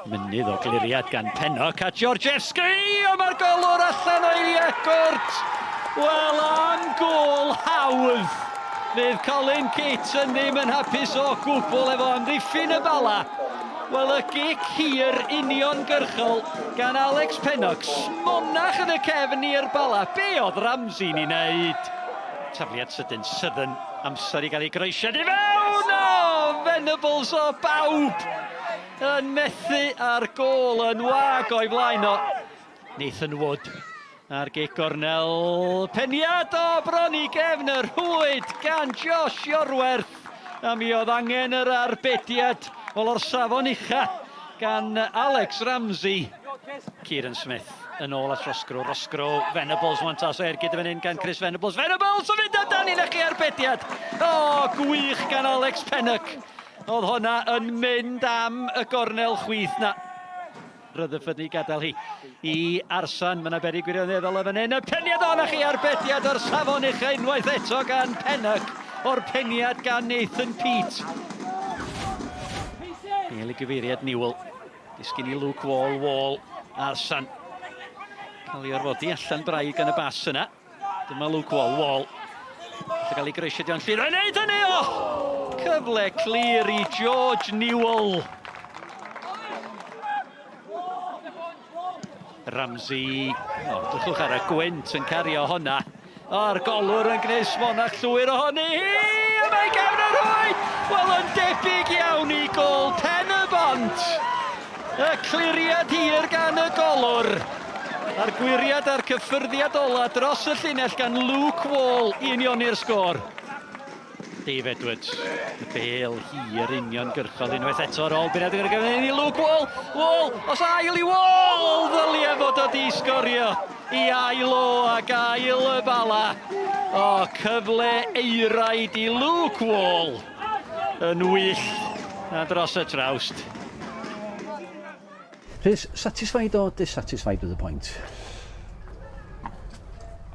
Mynydd o gliriad gan Pennock a Georgievski! O, mae'r golwr allan o'i gwrt! Wel, am gôl hawdd! Fydd Colin Caton ddim yn hapus o gwbl efo amddiffyn y Bala. Wel, y gic hir uniongyrchol gan Alex Pennock. Smonach yn y cefn i'r Bala. Be oedd Ramsey'n ei wneud? Tafliad sydyn, Southern, amser i gael ei groesiad i fewn! O, Venables o bawb! Yn methu a'r gôl yn wag o'i flaen o. Nathan Wood a'r gic gornel. Peniad o bron i gefn y rhwyd gan Josh Iorwerth. A mi oedd angen yr arbediad wel o'r safon ucha gan Alex Ramsey. Kieran Smith yn ôl at Roscrow. Roscrow, Venables, wan tas o ergyd y fan hyn gan Chris Venables. Venables yn mynd amdani na chi arbediad! O, gwych gan Alex Pennock. Oedd honna yn mynd am y gornel chwith na. Rutherford ni gadael hi i Arsan. Mae yna beryg gwirioneddol yn fan hyn. Y peniad o na chi arbediad o'r safon ucha unwaith eto gan Pennock o'r peniad gan Nathan Peate. Bel i gyfeiriad Newell. Disgyn i Luke Wall, Wall, Arsan. Cael ei orfodi allan braidd gan y bas yna. Dyma Luke Wall, Wall. Felly gael ei groesio Dion Llyr. Yn neud hynny o! Cyfle clir i George Newell. Ramsey, o, drychwch ar y gwynt yn cario honna. A'r golwr yn gwneud smonach llwyr ohoni hi, a mae gefn y rhwyd! Wel, yn debyg iawn i gôl pen y bont. Y cliriad hir gan y golwr. A'r gwyriad a'r cyffyrddiad ola dros y llinell gan Luke Wall i unioni'r sgôr. Dave Edwards, y bel hir uniongyrchol unwaith eto ar ôl bwriad gyda'r gyfnod i Luke Wall. Wall, os ail i Wall, ddylia fod o di sgorio i ail o ac ail y Bala. O, cyfle eiraid i Luke Wall yn wych a dros y trawst. Rhys, satisfied or dissatisfied with the point?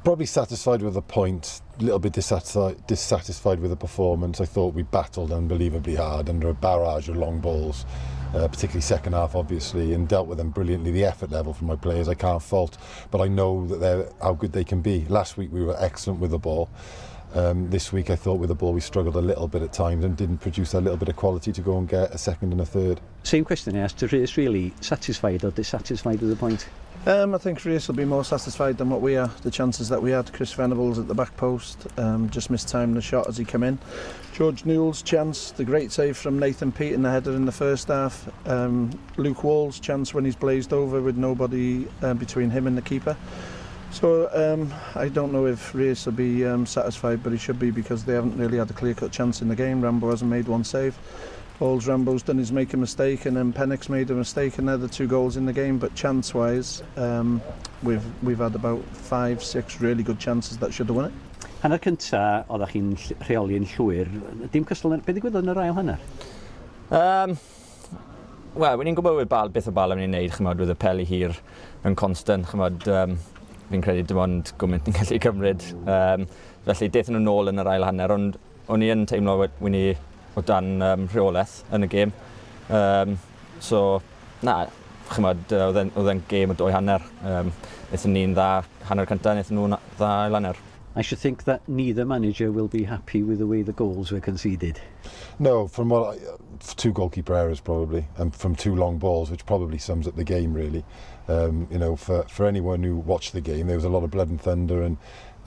Probably satisfied with the point, a little bit dissatisfied, dissatisfied with the performance. I thought we battled unbelievably hard under a barrage of long balls, particularly second half, obviously, and dealt with them brilliantly. The effort level from my players, I can't fault, but I know that they're how good they can be. Last week we were excellent with the ball. This week I thought with the ball we struggled a little bit at times and didn't produce a little bit of quality to go and get a second and a third. Same question I asked to Rhys really, satisfied or dissatisfied with the point? I think Rhys will be more satisfied than what we are. The chances that we had, Chris Venables at the back post, just mistimed the shot as he came in. George Newell's chance, the great save from Nathan Peate in the header in the first half. Luke Wall's chance when he's blazed over with nobody between him and the keeper. So I don't know if Rhys will be satisfied, but he should be because they haven't really had a clear-cut chance in the game. Rambo hasn't made one save. All Rambo's done is make a mistake, and then Pennock's made a mistake, and they're the two goals in the game. But chance-wise, we've had about 5, 6 really good chances that should have won it. Hanner cynta, oeddech chi'n rheoli'n llwyr. Dim cystal, beth ddigwyddodd yn yr ail hanner? Wel, ni'n gwybod bal, beth o bal am ni'n neud, chymod, with y peli hir yn constant, chymod, fi'n credu dim ond gwmynt ni'n gallu cymryd. Felly, dethon nhw nôl yn yr ail hanner, ond o'n i yn teimlo wyn ni o dan rheolaeth yn y gêm. So, na, chymod, oedd e'n gêm o dwy hanner. Nethon ni'n dda hanner cyntaf, nethon nhw'n dda ail hanner. I should think that neither manager will be happy with the way the goals were conceded. No, from what I, two goalkeeper errors probably, and from two long balls, which probably sums up the game really. For anyone who watched the game, there was a lot of blood and thunder and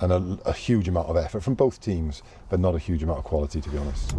a huge amount of effort from both teams, but not a huge amount of quality, to be honest.